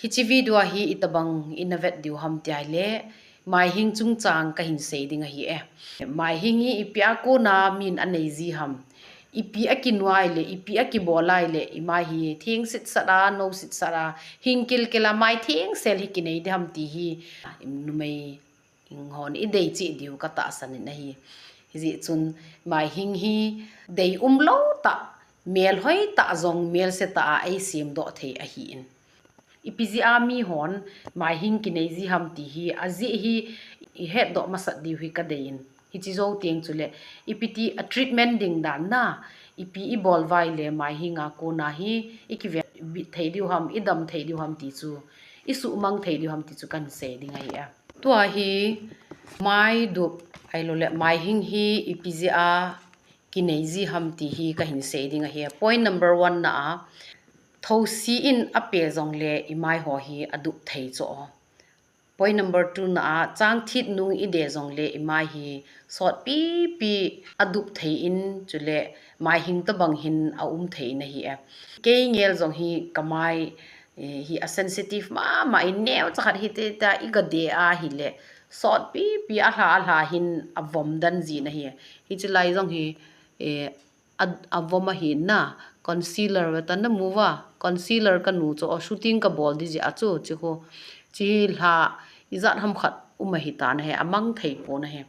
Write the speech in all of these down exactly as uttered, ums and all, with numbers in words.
Hiche video a hi itobang ina vet diu ham ti ahile, maihing chungchang kahin sei ding ahi e. Maihing hi ipi a kona min anei ji ham, ipi a kinuai le, ipi a kibol ahile, imai hi theng sitsat a, nou sitsat a, hing kilkel a, mai thengsel hi kinei ding ham ti hi, numei hon idei cheh diu katahsan in ahi. Hijeh chun maihing hi dei umlou tah, melhoi tah jong, melse tah a eisemdoh thei ahin. Ipi jeh a mihon maihing kinei ji ham ti hi, ajeh hi ihetdoh masat diu hi kadei in. Hiche jou teng chule, ipi ti a treatment ding dan na, ipi ibol uva ahile maihing a kona hi ikivet bit thei diu ham, idam thei diu ham ti chu, isuhmang thei diu ham ti chu kahin sei ding ahi e. Tua hi maidup, ahilouleh maihing hi ipi jeh a kinei ji ham ti hi kahin sei ding ahi. Point number one na a, thousi in ape jongle imai ho hi adup thei chu. Point number two na a, changthit nung ide jongle imai hi sotpipi adup thei in, chule maihing tobang hin aum thei in ahi e. Kei ngel jong hi kamai hi a sensitive mama in, neocha khat hiti ta iga de ahile, sotpipi alha alha hin avom den ji in ahi. Hiche lai jong hi avom ahin na, concealer ve ta namu uva, concealer kanu chu, shooting kabol di jeh a chu, hiche hi lha ijat ham khat um ahitan ahi, amang thei pon ahi.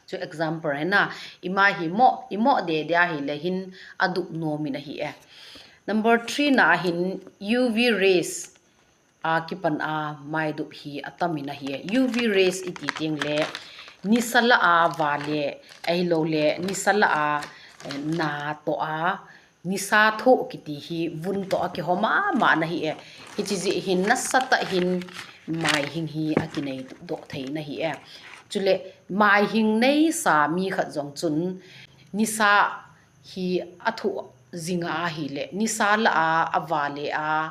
Chu example ahi na, imai hi imoh dede ahile hin adup nom in ahi e. Number three na a hin U V rays a kipan a maidup hi atam in ahi e. U V rays iti tengle nisa lah a vale, ahilouleh nisa lah a na toh a, nisa thoh kiti hi vun toh a kiho mama in ahi e. Hiche jeh hin nasatah hin maihing hi akinei doh thei in ahi e. Chule maihing neisa mi khat jong chun nisa hi athoh jing ahile, nisa lah a avale a,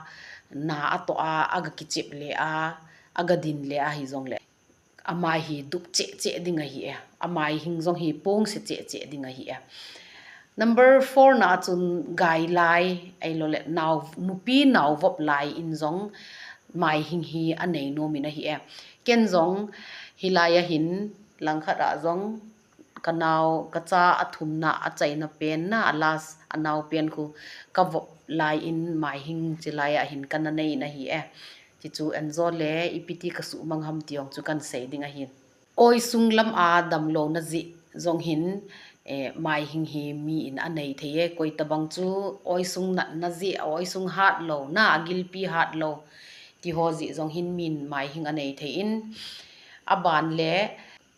na atoh a, aga kichep le a, aga din le ahijongle, amai hi dup cheh cheh ding ahi e. Amaihing jong hi pongse cheh cheh ding ahi e. Number four na a chun gailai, ahilouleh nupi naovop lai in jong maihing hi anei nom in ahi e. Ken jong hilai a hin langkhat a jong kanao, kacha athumna, achaina pen na, a last, anao pen khu kavop lai in maihing chilai a hin kana nei in ahi e. Hichu enjo le ipiti kasuhmang ham ti jong chu kahin sei ding ahin. Oisung lam a damlouna jeh jong hin maihing hi mi in anei thei e. Koitabang chu oisung natna jeh, oisung hat louna, agilpi hat lou tiho jeh jong hin min maihing anei thei in, aban le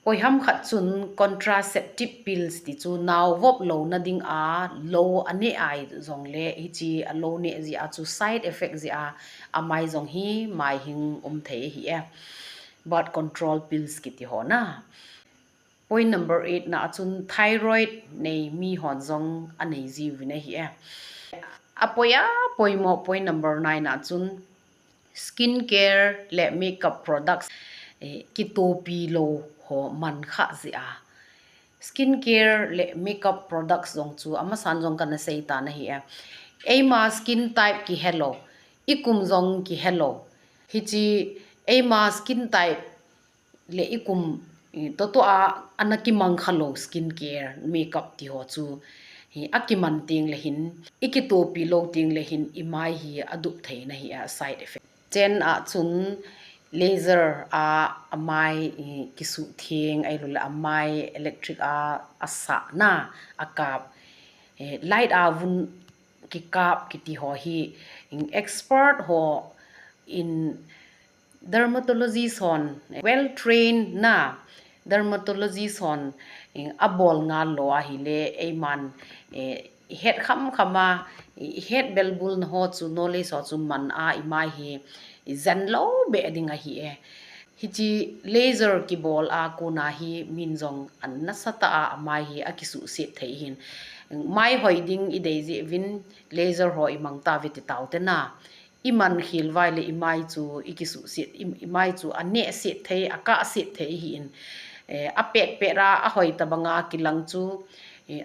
koiham khat chun contraceptive pills ti chu naovop louna ding a lou aneh ahijongle, hiche alou neh jeh a chu side effect jeh a amai jong hi maihing um thei ahi e. Birth control pills kiti ho na. Point number eight na a chun thyroid nei mihon jong anei jiuvin ahi e. Apoi a poimo point number nine na a chun skin care le makeup products kitopi lou ho man kha jeh a. Skin care le makeup products jong chu amasan jong kana sei tan ahi e. Eima skin type kihelou, ikum jong kihelou. Hiche eima skin type le ikum toh toh a ana kimang khalou skin care, makeup tiho chu akiman tengle hin, ikitopi lou tengle hin imai hi adup thei in ahi a, side effect. Chen a chun laser a amai kisuhtheng, ahilouleh amai electric a asahna, akap, light a vun kikap kiti ho hi expert ho in, dermatologist hon, well trained na dermatologist hon abol ngal lou ahile, eiman ihet khamkham a, ihet belbulna ho chu, knowledge ho chu man a imai hi ijen lou beh ding ahi e. Hiche laser kibol a kona hi min jong an nasatah a amai hi akisuhset thei hin. Mai hoi ding idei jeh uvin laser ho imang tauve ti taute na. Iman khel uva ahile imai chu ikisuhset, imai chu anehset thei, akahset thei ahin. Apetpet a, ahoi tobanga kilang chu,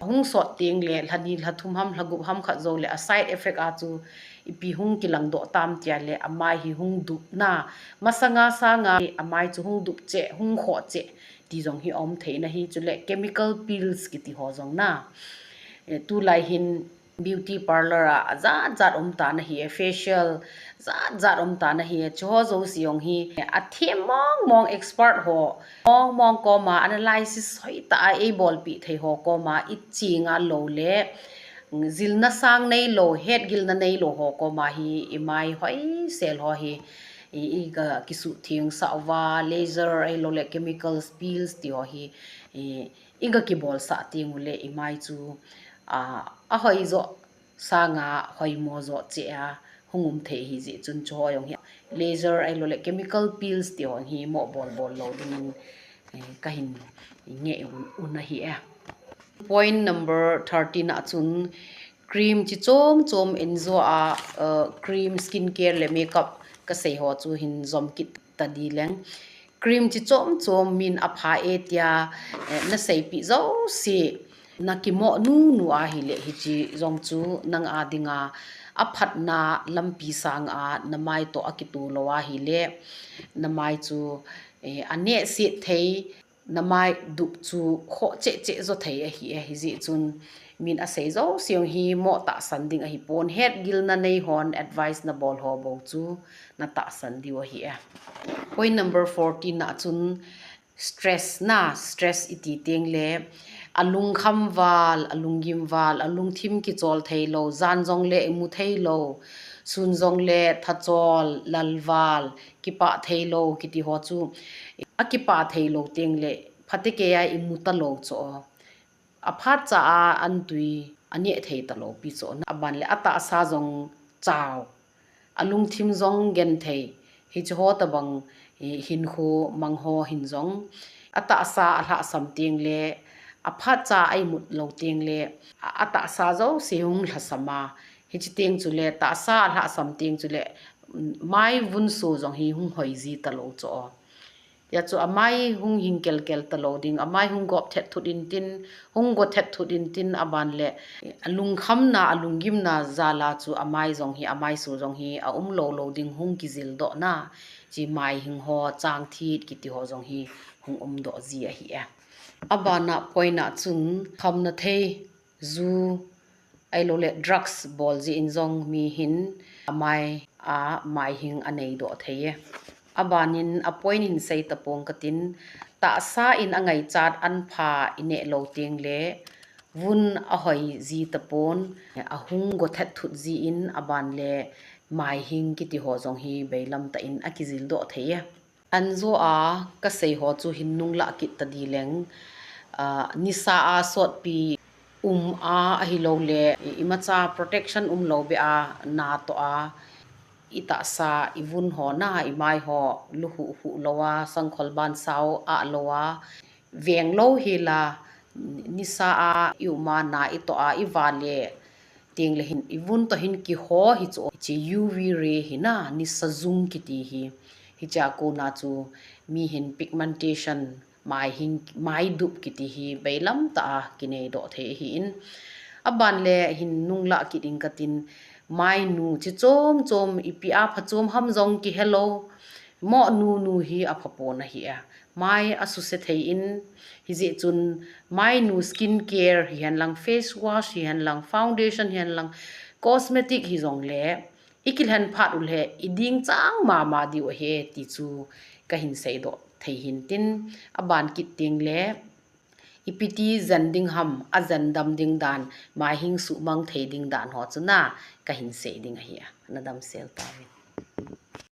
ahung sot tengle lha ni, lha thum ham, lha gup ham khat joule a side effect a chu ipi hung kilang doh tam tia le amai hi hung dup na, masanga sanga amai chu hung dup cheh, hung khoh cheh ti jong hi aum thei na hi. Chule chemical peels kiti ho jong na, eh, tulai hin beauty parlour a, a jat jat um ta na hi, facial jat jat um ta na hi, chu ho jouse jong hi, eh, a them mong mong expert ho mong mong koma analysis hoi ta a ei bolpi thei ho koma i chinga lo le, mm, jilna sang nei lo, hetgilna nei lo ho koma hi i mai hoi sel ho hi i, i ga kisuh theng sah uva, laser ahilou le chemical peels ti ho hi i, i ga kibol sah teng u le i mai chu, a, a hoi jo sanga hoimo jo cheh a hung um thei hi jeh chun chu ho jong hi laser ahilou le chemical peels ti ho hi mo bol bol lo ding in, eh, ka hin nge un, un ahi e. Point number thirteen a chun cream chi chom chom en jo a, uh, cream, skin care le makeup ka sei ho chu hin jom kit ta di leng. Cream chi chom chom min a pha e tia, eh, na seipi jouse na kimo nu nu ahi le hichi jong chu nang a dinga a phatna lampi sang a na mai to a kitu lo ahi le na mai chu, eh, a neh sit thei, na mai dup chu khoh cheh cheh jo thei ahi e, hi jeh chun min a sei jouse jong hi mo tahsan ding ahi pon, hetgilna nei hon advice na bol ho bou chu na tahsan diu ahi e. Point number fourteen a chun stress na, stress i ti teng le a lungkham val, a lunggim val, a lungthim kichol thei lo, jan jong le i mu thei lo, sun jong le thachol, lal val, kipah thei lo kiti ho chu, a kipah thei lo teng le phatecha a i mu ta lo chu. A phat cha a an tui a neh thei ta lo pi chu. A ban le a tahsa jong chau, a lungthim jong gen thei. Hichi ho tabang, eh, hin khu mang ho hin jong a tahsa a lhasam teng le a phat cha a i mut lo teng le a, a tahsa jouse hung lhasam a. Hichi teng chu le tahsa a lhasam teng chu le, mm, mai vun su jong hi hung hoi ji ta lo chu. Tia chu a mai hung hing kel kel ta lo ding, a mai hung gop thet thut in tin, hung go thet thut in tin a ban le, a lungkhamna, a lunggimna jal a chu a mai jong hi, a mai su jong hi a um lo lo ding hung kijil doh na, chi mai hing ho, chang thit kiti ho jong hi hung um doh ji ahi e. A ban a point a chun khamna thei, ju, ahilou le drugs bol jeh in jong mi hin a mai a mai hing a nei doh thei e. A ban in a point hin sei ta pong ka tin, tahsa in a ngaichat an pha i neh lo teng le vun a hoi ji ta pon, a hung go thet thut jeh in a ban le mai hing kiti ho jong hi beilam tah in a kijil doh thei e. An jo a ka sei ho chu hin nung lah kit ta di leng, ah, nisa a sotpi um a, ahilou le i, imacha protection um lo be a na to a, i tahsa, i vun ho na, i mai ho, lu hu hu lo a, sangkhol ban sao a lo a, veng lo hi la, nisa a i um a na i to a, i va le, teng le hin, i vun to hin kiho hi chu, chi U V ray hi na, nisa jung kiti hi, hicha kona chu mi hin pigmentation, mai hing, mai dup kiti hi beilam tah a kinei doh thei ahi in. A ban le hin nung lah kit in ka tin, mai nu chi chom chom ipi a pha chom ham jong kihe lo. Mo nu nu hi a pha pon ahi a. Mai a suse thei in, hi jeh chun mai nu skin care hi hen lang, face wash hi hen lang, foundation hi hen lang, cosmetic hi jong le, i kilhen phat u le i ding chang mama diu ahi ti chu ka hin sei doh thei hin tin, a ban kit teng le ipi ti jen ding ham, a jen dam ding dan, mai hing suhmang thei ding dan ho chu na ka hin sei ding ahi a, na dam sel ta uvin.